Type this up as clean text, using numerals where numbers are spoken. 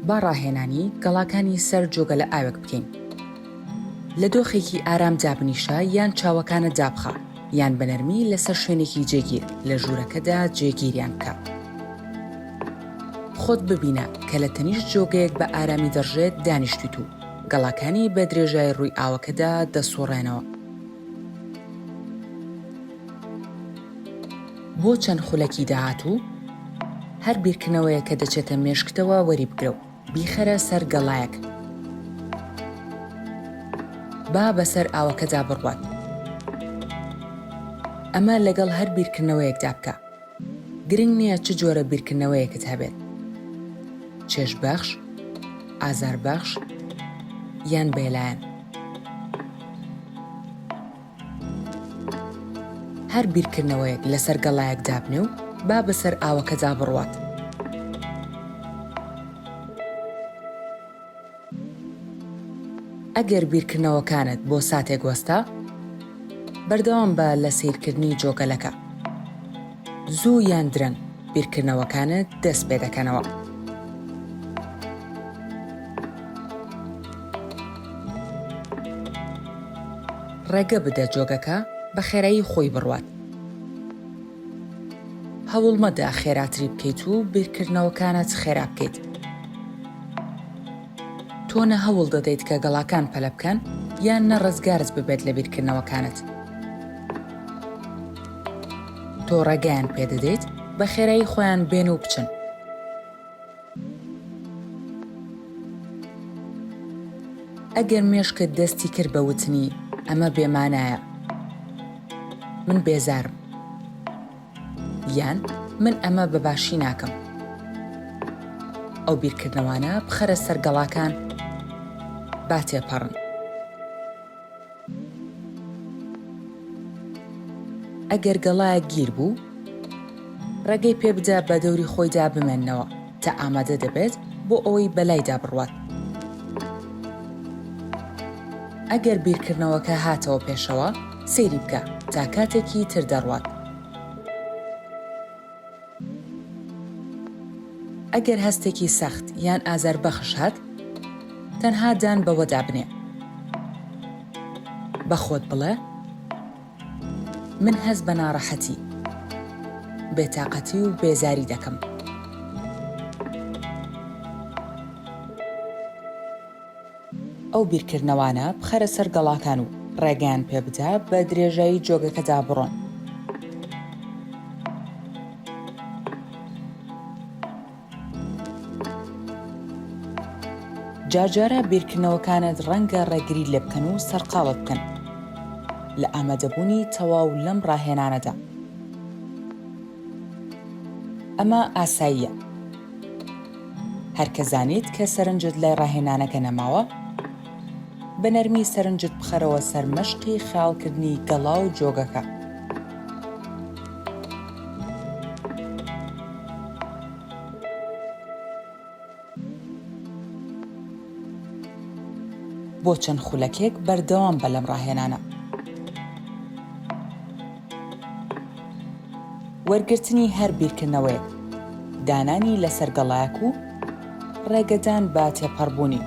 با ڕاهێنانی گەڵاکانی سەر جۆگەلە ئاوێک بکەین. لە دۆخێکی ئارام دابنیشە یان چاوەکانت دابخە یان بە نەرمی لەسەر شوێنێکی جێگیر لە ژوورەکەدا جێگیریان بکە. خۆت ببینە کە لە تەنیشت جۆگەیەک بە ئارامی دەڕژێت دانیشتویت و گەڵاکانی بە درێژای ڕووی ئاوەکەدا دەسوڕێنەوە. بۆ چەند خولەکی داهاتوو، هەر بیرکردنەوەیەک کە دەچێتە مێشکتەوە وەریبگرە و بیخەرە سەر گەڵایەک. با بەسەر ئاوەکەدا بڕوات. ئەمە لەگەڵ هەر بیرکردنەوەیەکدا بکە. گرنگ نییە چ جۆرە بیرکردنەوەیەکت هەبێت، چێژبەخش، ئازاربەخش یان بێلایەن. هەر بیرکردنەوەیەک لەسەر گەڵایەک دابنێ و با بەسەر ئاوەکەدا بڕوات. ئەگەر بیرکردنەوەکانت بۆ ساتێک وەستا، بەردەوام بە لە سەیرکردنی جۆگەلەکە. زوو یان درەنگ بیرکردنەوەکانت دەست پێدەکەنەوە. ڕێگە بدە جۆگەکە بە خێرایی خۆی بڕوات. هەوڵ مەدە خێراتری بکەیت و بیرکردنەوەکانت خێرا بکەیت. تۆ نە هەوڵ دەدەیت کە گەڵاکان پەلە بکەن یان نە ڕزگارت ببێت لە بیرکردنەوەکانت. تۆ ڕێگەیان پێدەدەیت بە خێرایی خۆیان بێن و بچن. ئەگەر مێشکت دەستی کرد بە وتنی ئەمە بێمانایە، من بێزارم، یان من ئەمە بە باشی ناکەم، ئەو بیرکردنەوانە بخەرە سەر گەڵاکان با تێپەڕن. ئەگەر گەڵایەک گیر بوو، ڕێگەی پێ بدە بە دەوری خۆیدا بمێننەوە تا ئامادە دەبێت بۆ ئەوەی بەلایدا بڕوات. ئەگەر بیرکردنەوەکە هاتەوە پێشەوە، سەیری بکە تا کاتێکی تر دەڕوات. ئەگەر هەستێکی سەخت یان ئازاربەخش هات، تەنها دان بەوەدا بنێ. بە خۆت بڵێ، من هەست بە ناڕەحەتی، بێتاقەتی و بێزاری دەکەم. ئەو بیرکردنەوانە بخەرە سەر گەڵاکان و ڕێگەیان پێبدە بە درێژایی جۆگەکەدا بڕۆن. جارجارە بیرکردنەوەکانت ڕەنگە ڕێگریت لێ بکەن و سەرقاڵت بکەن لە ئامادەبوونی تەواو لەم ڕاهێنانەدا. ئەمە ئاساییە. هەر کە زانیت کە سەرنجت لای ڕاهێنانەکە نەماوە، بە نەرمی سەرنجت بخەرەوە سەر مەشقی خەیاڵکردنی گەڵا و جۆگەکە. بۆ چەند خولەکێک بەردەوام بە لەم ڕاهێنانە. وەرگرتنی هەر بیرکردنەوەیەک، دانانی لەسەر گەڵایەک و ڕێگەدان بە تێپەڕبوونی.